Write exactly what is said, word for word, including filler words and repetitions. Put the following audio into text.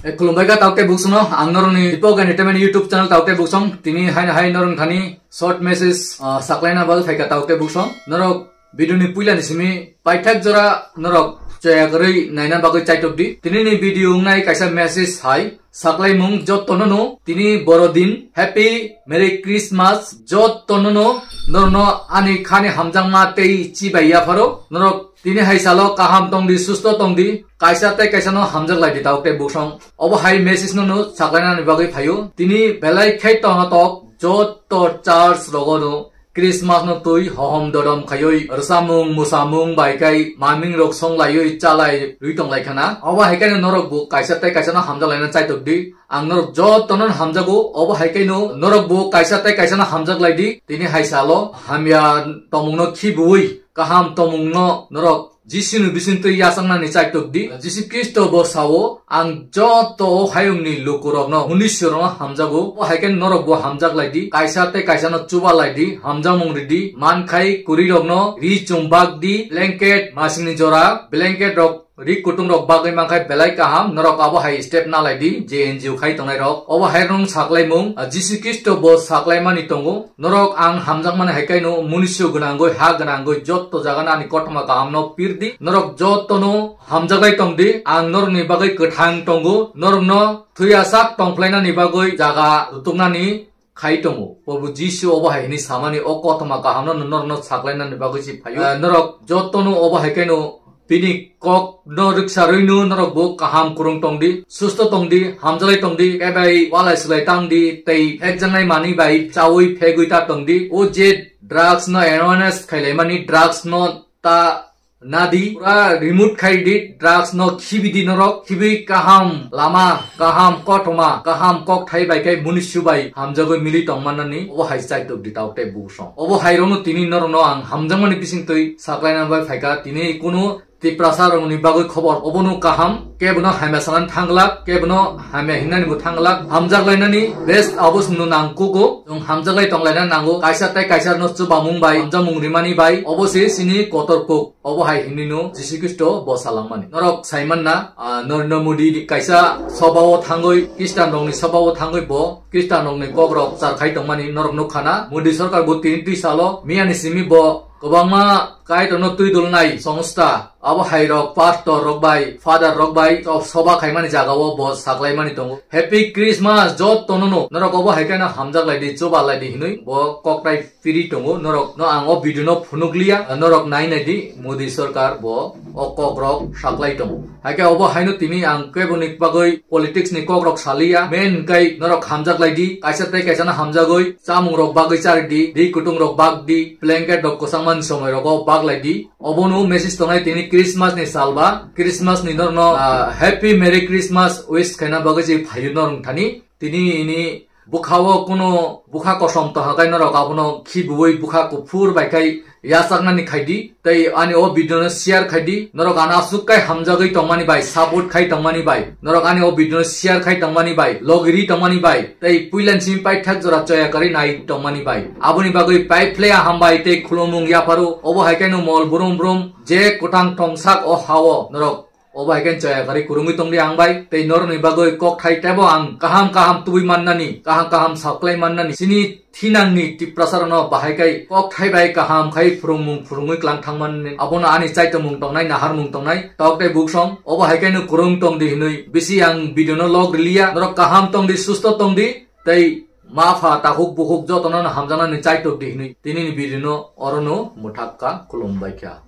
Eh, khulumbai kha taukte buksongno, ang norokni Deepak Entertainment YouTube channel taukte buksong, tini haino hai norok thani short message, ah, saklaina bagwi phaikha taukte buksong. Norok video ni puila ni simi paithak jora norok choya kwrwi naina bagwi chaitok di. Tini ni video wngnai kaisa message hai saklaimung jottono no tini borodin Happy Merry Christmas jottono no norokno ani khani hamjakma tei chibai yapharo norok Tini hai salo kaham tong di, susto tong di, kaisa tei kaisa no hamjak lai di taukte buksong. Obo hai message no no saklaina ni bagwi phaio. Tini belai khai tongna tok jotto church rogo no Christmas no twi hohom dodom khaioi rwsamung musamung bai kai maming rok song laioi chalai rwi tong lai khana. Obo hai khe no norok bo kaisa tei kaisa no hamjak laina chaitok di. Ang norok jotto no hamjago. Obo hai khe no norok bo kaisa tei kaisa no hamjak lai di. Tini hai salo hamya tongmung no khibiui kaham tongmungno norok Jisuni bisingtwi yachaknani chaitok di. Jisu Khristo bo sao, "Ang joto o hayungni lukurokno, munisyorokno hamjago." O hai khe norok bo hamjak lai di. Kaisa tei kaisa no chuba lai di, hamjakmung ri di. Man khai kwrwi rokno ri chum bak di, blanket masingni jora, blanket rok ri kutung rok bagwi man khai belai kaham. Norok abo hai step na lai di, je N G O khai tongnai rok. Obo hai rung saklaimung, Jisu Khristo bo saklaimani tongo. Norok ang hamjakmani hai khe no munisyo gwnangwi, ha gwnangwi jotto jagano ani kothoma kahamno pir di. Norok jottono hamjaklai tong di. Ang norokni bagwi kwthang tongo. Norokno thwiyasak tongphlainani bagwi jaga rutuknani khai tongo. Probhu Jisu obo hai hwnwi samani, o kothoma kahamno norokno saklainani bagwi se phaio. Ah, norok jottono obo hai khe no Bini kok no rwksa rwino norok bo kaham kwrwng tong di, susto tong di, hamjalai tong di, kebai walai swlai tang di, tei phekjaknai manwi bai chaui phegwi ta tong di. O je drugs no awareness khailaimani, drugs no ta na di, pura remove khai di, drugs no khibi di norok, khibi kaham lama, kaham kothoma, kaham kok thai bai khe munisyu bai hamjagwi mili tong mannani, obo hai chaitok di tao tei buksong. Obo hai rokno tini norokno ang hamjakmani bisingtwi saklaina bai phaikha, tini kunu Tiprasa rokni bagwi khobor obono kaham, kebono hamya sanani thangglak, kebono hamya hinani bo thangglak, hamjak lainani best abo chwngno nangkugo, chwng hamjak lai tong laina nango, kaisa tei kaisa no chubamung bai, hamjakmung rimani bai, obo se chini kotor kuk, obo hai hinwi no Jisu Khristo bo salangmani. Norok saimanna, ah, Narendra Modi ni kaisa sobha o thangwi, Christian rokni sobha o thangwi bo, Christian rokni kok rok char khai tongmani norok nukha na, Modi sorkar bo tini twi salo, miyani simi bo Kwbangma Kaitorno twi dulnai songsta, abo hai rok pastor rok bai, father rok bai, so-, soba khaimani jaga o bo saklaimani tongo. Happy Christmas, jotto no no. Norok obo hai khe no hamjak lai di, chuba lai di hinui bo kok tai piri tongo. Norok no ang o video no phunuk liya, norok nai nai di, Modi sorkar bo o kok rok saklai tongo. Hai khe obo hai no tini ang kebo ni bagwi politics ni kok rok saliya. Main hwnkhe norok hamjak lai di, kaisa tei kaisa no hamjagwi, chamung rok bagwi chari di, ri kutung rok bak di, blanket rok kwchangmani somoi rogo bak lai di. Obono message tongnai tini Christmas ni salba, Christmas ni norno, ah, Happy Merry Christmas wish khaina bagwi se phaio norong thani. Tini ini bwkha o kuno bwkha kosom tongha kai norok abono khibiui bwkha kuphur bai kai yachaknani khai di. Tei ani o video no share khai di. Norok ano aswk kai hamjagwi tongmani bai, support khai tongmani bai. Norok ani o video no share khai tongmani bai, logiri tongmani bai. Tei puilan simi paithak jora choya kwrwi nai tongmani bai. Aboni bagwi pai phle hambai tei khulumung yapharo. Obo hai khe no mol brum brum je kwthang tongsak o ha o norok. Obo hai khe choya kwrwi kwrwngwi tong di ang bai. Tei norokni bagwi kok thai tebo ang kaham kaham tubui mannani, kaham kaham saklai mannani. Chini thinangni Tiprasa rokno bahai kai kok thai bai kaham khai phwrwngmung phwrwngwi klang thangmani abono ani chaitomung tongnai, naharmung tongnai, tok tei buksong. Obo hai khe no kwrwng tong di hinui bisi ang video no log riliya. Norok kaham tong di, susto tong di, tei ma pha takhuk bukhuk jotono no hamjaknani chaitok di hinui tini ni video no orono mwthak kha, khulum bai kha.